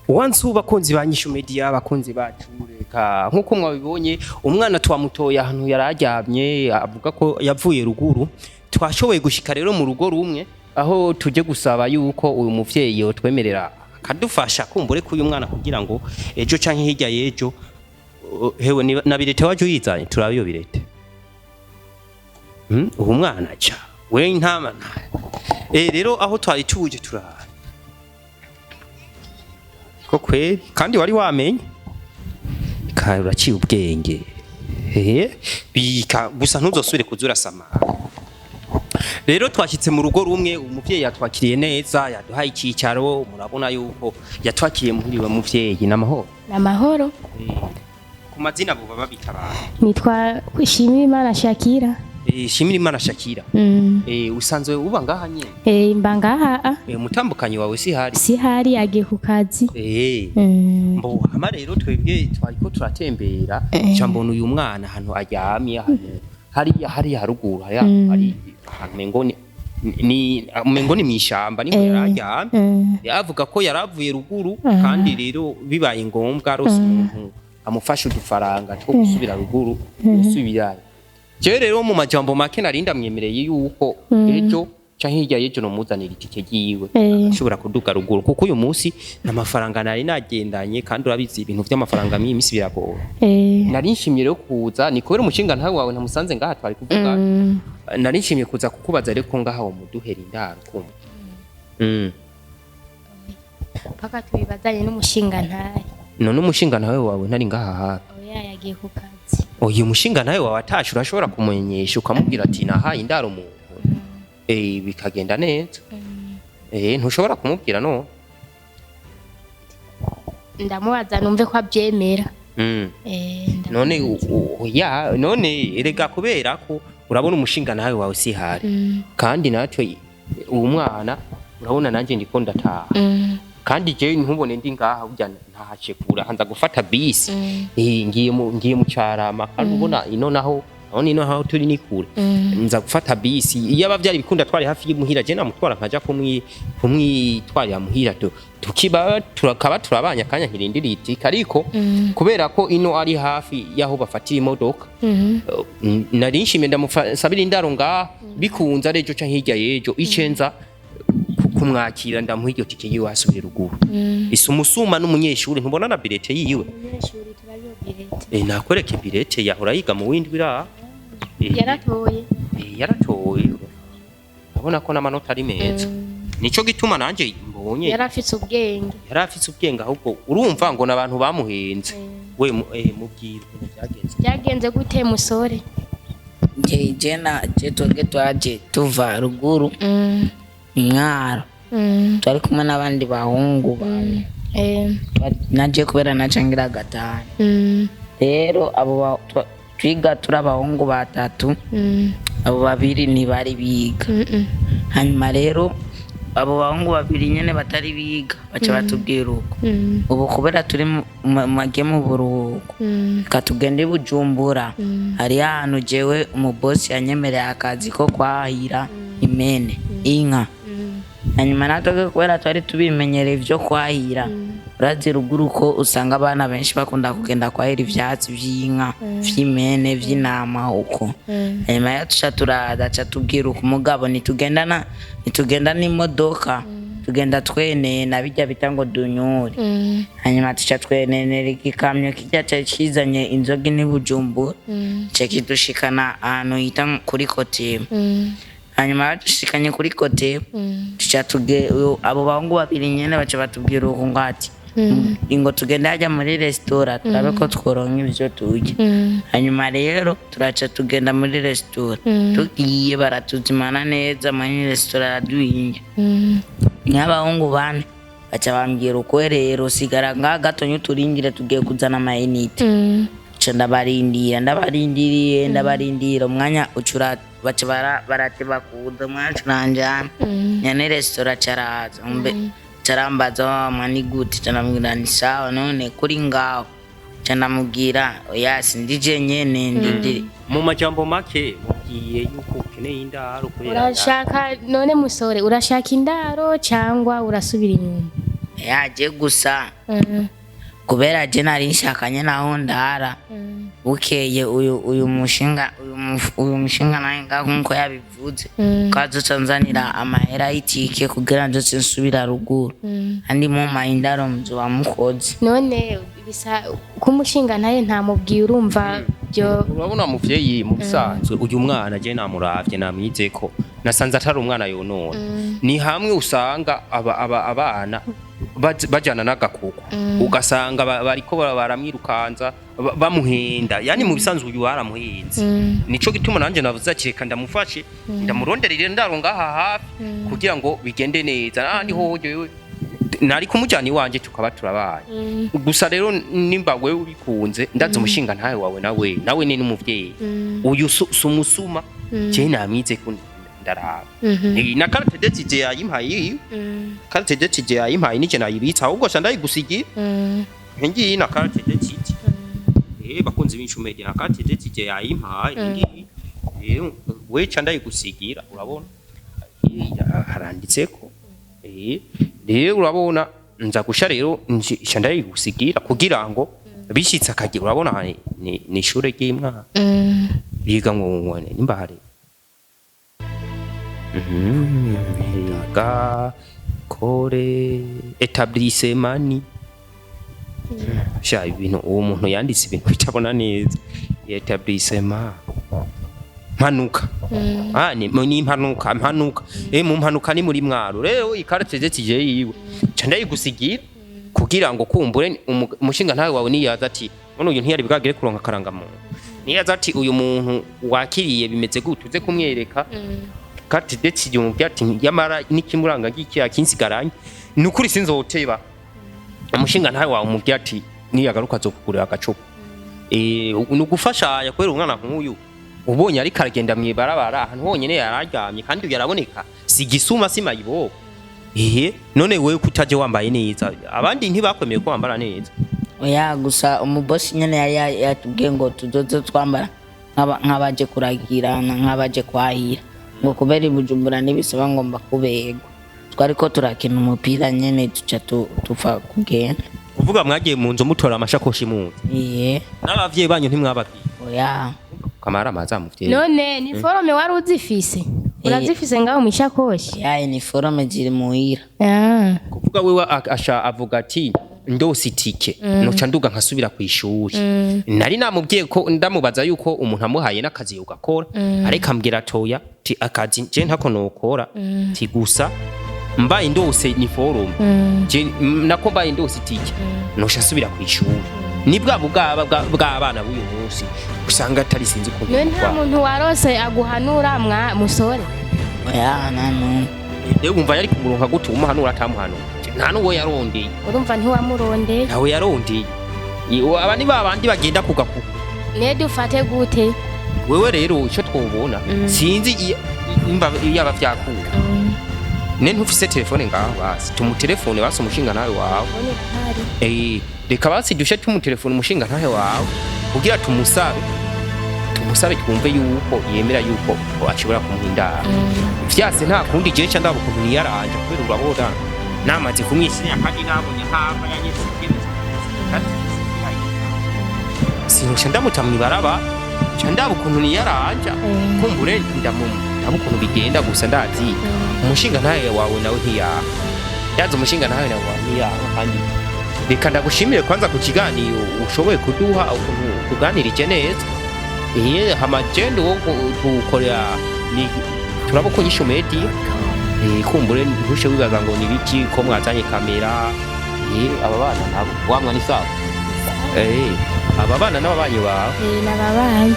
Wansu bakunzi ba Nyishu Media, abakunzi bacu, reka nkuko mwabibonye, umwana twamutoye ahantu yararyamye, avuga ko yavuye ruguru. Twashoboye gushika rero mu rugo rumwe aho tuje gusaba yuko uyu muvyeyi yotwemerera akadufasha kumbure k'uyu mwana, kugira ngo ejo canke hirya y'ejo. Hewe na bulletin waje uyizanye, turabe iyo bulletin. Ubu mwana ca we ntama. Rero aho twari tuje turara ko kweri, kandi wari wamenye ka uraciye ubwenge. Bika gusa, ntuzosubire kuza urasamara. Rero twashyitse mu rugo rumwe, umuvyeyi yatwakiriye neza, yaduhaye icyicaro. Murabona yuko yatwakiriye muhiriwe. Muvyeyi, n'amahoro? Namahoro. Ku mazina bo baba bitabara? Nitwa Shimirimana Shakira. Shimirimana Shakira. Usanzwe uba ngaha nyene? Mba ngaha a. Umutambukanyi wawe si hari? Si hari, agiye ku kazi. Mbo hama rero twebwe twariko turatembera, nca mbona uyu mwana ahantu aryamye, ahantu hariya hariya haruguru, hariya hari ahantu mengo ni mengo ni mw'ishamba, niho yararyamye. Yavuga ko yaravuye ruguru, kandi rero bibaye ngombwa rose umuntu amufasha udufaranga two gusubira ruguru, gusubirayo. Jewe rero mu majambo make nari ndamwemereye yuko ejo canke hirya y'ejo nomuzanira itike ryiwe, ashobora kuduga ruguru, kuko uyu munsi n'amafaranga nari nagendanye, kandi urabizi ibintu vy'amafaranga mw'iyi minsi biragora. Nari nshimye rero kuza, ni kubera umushinga ntawe wawe ntamusanze ngaha twari kuvuga. Nari nshimye kuza kukubaza rero ko ngaha womuduhera indaro kumva. Paka tubibazanye n'umushinga ntahe. None umushinga ntawe wawe ntari ngaha hafi? Oya, yagiye ku kazi. Uyu mushinga ntawe wawe atashe, urashobora kumumenyesha ukamubwira ati nahaye indaro umuntu, bikagenda neza. Ntushobora kumubwira no? Ndamubaza numve ko abyemera. None ya none erega kubera ko urabona umushinga nawe wawe si hari, kandi natwe uwo mwana urabona nanjye ndiko ndataha, kandi je ntubone ndi ngaha, burya ntahacekura hanza gufata bisi. Ngiye mu Carama, kandi ubona ino naho, aho ino naho turi ni kure. Nza gufata bisi. Iyo aba vyari bikunda twari hafi y'imuhira, je namutwara nkaja kumwitwarira muhira, tukiba turakaba turabanya akanya nkirindiriye itike, ariko kubera ko ino ari hafi y'aho bafatira imodoka, nari nshimye ndamusabira indaro ngaha. Bikunze ari ejo canke hirya y'ejo icenza kumwakira, ndamuha iryo tike yiwe asubire ruguru. Isa umusuma n'umunyeshuri, ntubona na bulletin yiwe? Umunyeshuri, turabiyo bulletin. Nakwereke bulletin, yahora yiga mu windwi ira. Yaratoye. Yaratoye, urabona ko n'amanota ari meza, nico gituma nanje mbonye. Yarafise ubwenge. Yari afise ubwenge, ahubwo urumva ngo n'abantu bamuhenze. We mubwira ukuntu byagenze. Byagenze gute, musore? Je na je twebwe twaje tuva ruguru, Mwaro. Twari kumwe n'abandi bahungu bane. Naje kubera naca ngira gatanu. Rero abo twiga turi abahungu batatu, abo babiri ntibari biga. Hanyuma rero abo bahungu babiri nyene batari biga baca batubwira uko ubu kubera turi bagiye mu buruhuko, reka tugende i Bujumbura, hariyo ahantu jewe umubosi yanyemereye akazi ko kwahira impene, inka. Hanyuma natwe kubera twari tubimenyereye ivyo kwahira, urazi ruguru ko usanga abana benshi bakunda kugenda kwahira ivyatsi vy'inka, vy'impene, vy'intama uko. Hanyuma rero tuca turaza, aca tubwira uko umugabo ntitugenda ntitugenda n'imodoka, tugenda twenena bijya bita ngo dunyure. Hanyuma tuca twenenera igikamyo kijya cari kizanye inzoga n'i Bujumbura, ca kidushikana ahantu hita kuri Kotebu. Hanyuma badushikanye kuri Kotebu, tuca tuge abo bahungu babiri nyene baca batubwira uku ngo ati ngo tugende hajya muri resitora turabe ko tworonka ivyo turya. Hanyuma rero turaca tugenda muri resitora, tugiye baratuzimana neza muri resitora, araduhinja nk'abahungu bane. Baca bambwira uko rero sigara ngaha gatonya uturindire, tugiye kuzana amayinite. Ca ndabarindira, ndabarindiriye, ndabarindira umwanya ucura, baca barateba kuza, umwanya ucuranjana. Nyene resitora caraza umbe carambaza wamwa ni gute, ca ndamubwira ni sawa. None kuri ngaho ca ndamubwira oya, sindije nyene ndindiri. Mu majambo make mubwiye yuko ukeneye indaro kubera Urashaka none, musore, urashaka indaro cyangwa urasubira inyuma? Yaje gusa kubera je nari nshakanye naho ndara. Bukeye uyu mushinga, uyu mushinga nawe ngaho nkuko yabivuze, ko azoca nzanira amahera y'itike kugira nzoce nsubira ruguru, andi mumpaye indaro muzoba mukoze. None bisa kumushinga naye ntamubwiye, urumva byo? Urabona muvyeyi, mu bisanzwe uyu mwana je namuravye, namwizeko, nasanze atari umwana yonona. Ni hamwe usanga abana bajana n'agakuku, ugasanga bariko baramwirukanza, bamuhenda. Yani mu bisanzwe uyu baramuhenze. Nico gituma nanje navuze ati reka ndamufashe, ndamuronderere ndaro ngaha hafi kugira ngo bigende neza. N'ahandi hoho jewe nari kumujyana iwanje tukaba turabaye. Gusa rero nimba wewe ubikunze, ndazi umushinga ntawe wawe, nawe ni n'umuvyeyi. Uyu si umusuma, je namwize ko ndaraba. Na carte d'identité yayimpaye yiwe. Carte d'identité yayimpaye, nije nayibitsa, ahubwo ca ndayigusigira. Ngiyi na carte d'identité. Bakunzi b'incumedia, na carte d'identité yayimpaye ngiyi. We ca ndayigusigira, urabona. Haranditseko. Rero urabona nza gusha rero nca ndayigusigira kugira ngo bishitse akagira, urabona ni ishure ry'imwana biga ngo nimba hari biga kore établissement ni sha ibintu uwo muntu yanditse ibintu bitabona neza, établissement mpanuka. Ni impanuka, mu mpanuka ni muri Mwaro. Rero i carte d'identité yiwe ca ndayigusigira kugira ngo kumbure umushinga ntawe wawe niyaza ati none uyu ntiyari bwagere kuronka akarangamuntu, niyaza ati uyu muntu wakiriye bimeze gute, uze kumwereka carte d'identité, umubwira ati yamara n'ikimuranga ngiki yakinsigaranye. Ni ukuri sinzoteba, umushinga ntawe wawe umubwira ati niyagaruka azokugurira agacupa. Ni ugufashanya kubera umwana nk'uyu ubonye ariko aragenda mw'ibarabara ahantu honyene yararyamye, kandi uyu araboneka si igisuma, si mayibobo. Ehe, none wewe kutaje wambaye neza, abandi ntibakwemeye ko wambara neza? Oya, gusa umubosi nyene yari yatubwiye ngo tuzoze twambara nk'abaje kuragirana, nk'abaje kwahira, ngo kubera i Bujumbura ntibisaba ngo mbakuberwa. Twariko turakina umupira nyene, tuca tupfa kugenda. Kuvuga mwagiye mu nzu mutora amashakoshi mu nzu? Iye. N'abavyeyi banyu ntimwababwiye? Oya. Kamara amaza muvyeyi. None ni forome wari uzifise, urazifise ngaho mw'ishakoshi? Ya, uniforme ziri muhira. Kuvuga wewe asha avuga ati ndose itike noca nduga nkasubira ku ishuri. Nari namubwiye ko ndamubaza yuko umuntu amuhaye n'akazi yogakora, ariko ambwira atoya ti akazi je ntako nokora, ti gusa mbaye ndose ni forum je nako mbaye ndose itike noca nsubira ku ishuri. Ni bwa bugaba bw'abana b'uyu munsi usanga atari sinzi ukuntu None nta bitwara. muntu warose aguhanura mwa musore? Oya, nta n'umwe. Rero wumva yari kumuronka gute umuhanura atamuhanura? Nta n'uwo yarondeye. Urumva ntiwamurondeye. Ntawe yarondeye. Aba ni babandi bagenda kugakuku. Ne dufate gute? Wewe rero icyo twobona, sinzi imba yaba vyakunda, ne ntufise telefone ngaho, basi tumutelefone basi umushinga nawe wawe. Mbone irahari. Reka basi dushe tumutelefone umushinga ntahe wawe kugira tumusabe twumve yuko yemera yuko ashobora kumuha indaro. Vyase nta kundi, jewe ca ndaba ukuntu niyaranja, kubera urabona namaze kumwisinya kandi nabonye nkava yanyise icyemezo, sinusha ndamuta mw'ibaraba, ca ndaba ukuntu niyaranja. Kumbure ndaba ukuntu bigenda. Gusa ndazi umushinga ntahe wawe nawe ntiyaha, ndazi umushinga ntahe nawe wawe ntiyaha. Kandi reka ndagushimire kwanza ku kiganiro ushoboye kuduha, ukuntu tuganirije neza. Iye hamagendo wo tukorera ni turaba ko Nyishu Media. Kumbure ntushe wibaza ngo ni biki ko mwazanye kamera. Aba bana nabo wamwa ni sawa. Aba bana n'ababanyi bawe? N'ababanyi.